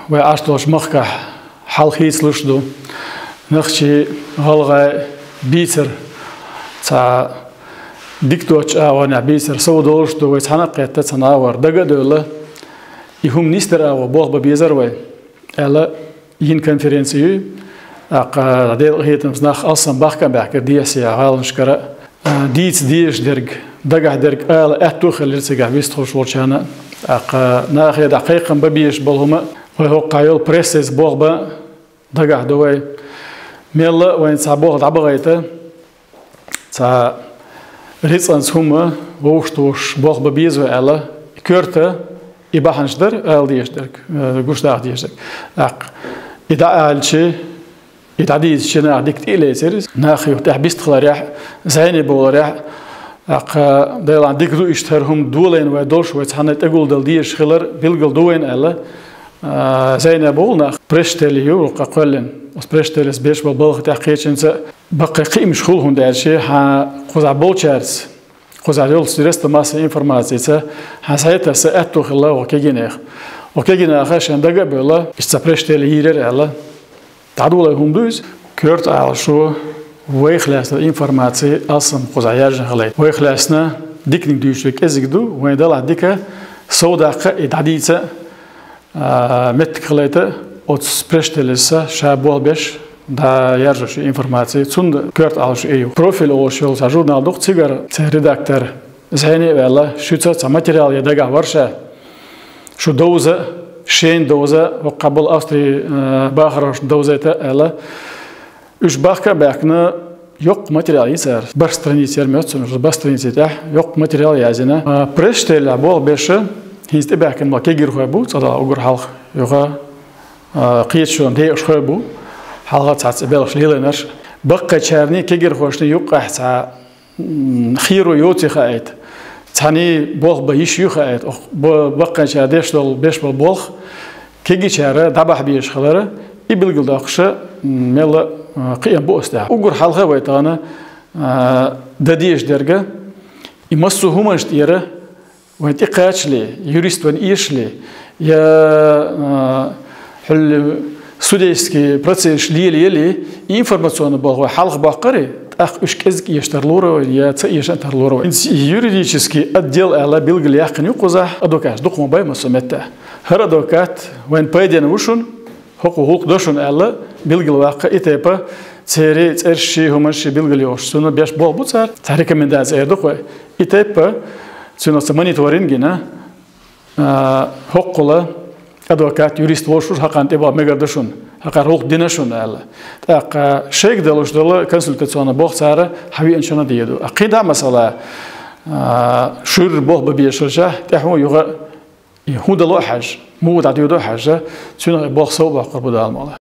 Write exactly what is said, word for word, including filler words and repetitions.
Вай Ӏаш долчу махкахь хьал хийцалуш ду. Нохчий, гӀалгӀай бийцар, цхьа дика доцчу агӀонехь бийцар сов долуш ду, вай цхьаьна а кхетта, цхьана а вара. Дага а девлла, и хӀума нисдар агӀо болх бан безара вай, аьлла, йина конференци ю. ТӀаккха Делан къинхетамца нах алсам бахка а баьхкира дехьа-сехьа гӀаланашкара. А, дийца дезаш дерг, дагахь дерг ала аьтту а хилира цигахь вистхуьлуш волчарна. ТӀаккха нахе дӀа кхайкхам бан безаш болу хӀума, вай хӀокху йолу прессица болх бан дагахь ду вай. Мелла а вайна цхьа болх дӀабахийта, цхьа рицкъанца хӀума вовшахтухуш болх бан беза вай аьлла, и коьрта, и бахьанаш дара ала дезаш дерг, э, гучудаха дезаш дерг. ТӀаккха и дӀа аьлча, и дӀадийцича, наха дика тӀе а лецира иза. Нах юха тӀехь бистхиларехь, зӀене бовларехь, тӀаккха, Делан дика ду иштта хӀара хӀума долийна вай долуш, вай цхьаьна тӀегулдала дезаш хилар билгал ду вайна аьлла, а, зӀене бовлу нах. Пресс-теле ю, вукху кхоьллина. Оцу пресс-телес беш болу балха тӀехь кхечуьнца баккхий кхиамаш хуьлу, хӀунда аьлча хьан кхузахь болчаьрца, кхузахь йолчу средстваца массовой информацица хьан схьа а тасса аьтту хилла вай кегийнех. Вай кегийнеха шайн дага а бевлла, иштта цхьа пресс-теле йийрера аьлла. ДӀадолай хӀума ду иза? Коьрта Ӏалашо вайх лаьцна информаци алсам кхузахь яьржина хилийта. Вайх лаьцна диканиг дуьйцург кӀезиг ду, вайн далахь дика, сов даккха и дӀадийца, а, меттиг хилийта, оцу пресс-телеца ша болх беш дӀаяьржо шу информаци. Цунна коьрта Ӏалашо и ю. «Профиль» олуш йолу цхьа журнал ду-кх, цигара церан редактор зӀене а ваьлла, шуьца цхьа материал ян дагахь вара ша. Шу довза, шена довза, воккхахь болу Австрин, э, бахархошна довзийта аьлла. Уьш бахка а баьхкина, йоккха материал йина цара. БархӀ страница яра моьтту суна, бархӀ страници тӀехь йоккха материал язйина. А, пресс-телехь болх беш, хӀинца тӀебаьхкина болу кегирхой бу, цкъа-далла уггар хьалха юха, а, кхеташонан декъашхой бу, хьалха цхьацца белхаш лелийнарш. Баккхийчарний, кегирхошний юккъехь цхьа м, херо йоций хаийта. Цхьаьний болх бан йиш ю хаийта. Ох, бо-, баккхийчара деш долу, беш болу болх кегийчара дӀабахьа безаш хилар, и билгалдоккхуш, м, мелла, а, кхиам бу оцу тӀехь. Уггар хьалха вай тахана, а, дан дезаш дерг, и массо а хӀуманаш тӀера вайн тӀекхачале, юрист вайн эшале, я, а, хьуьлла судейский процесс лелаяле, и информационный болх вай хьалха боккхура, тӀаккха уьш кӀезиг эшаш тарлора вай, я ца эшаш тарлора вай. ХӀинца юридический отдел аьлла билгал яьккхина ю кхузахь, адвокаташ дукха ма бай массо а меттехь. ХӀара адвокат вайн пайденна ву шуна, хӀокхо гӀуллакх до шуна аьлла, билгал ваккха, и тайпа церан цӀерш ши, хӀуманаш ши билгал йохуш, цунна беш болх бу цара, цхьа рекомендаци эр ду-кх вай. И тайпа цуьнан оцу мониторинг йина, а, хӀоккхула адвокат, юрист волуш ву, хӀокхарна тӀебогӀа мегар ду шуна, хӀокхара гӀуллакх дина шуна аьлла. ТӀаккха шайга далуш долу консультационный болх цара хьан веанчунна дийр ду. А кхин дӀа масала, а, шуьйра болх бан безаш хилча, тӀаьхьо юха и хӀун дало а хьаьжжа, муха дӀадоьдо а хьаьжжа, цуьнан болх сов а боккхур бу Дала мукъалахь.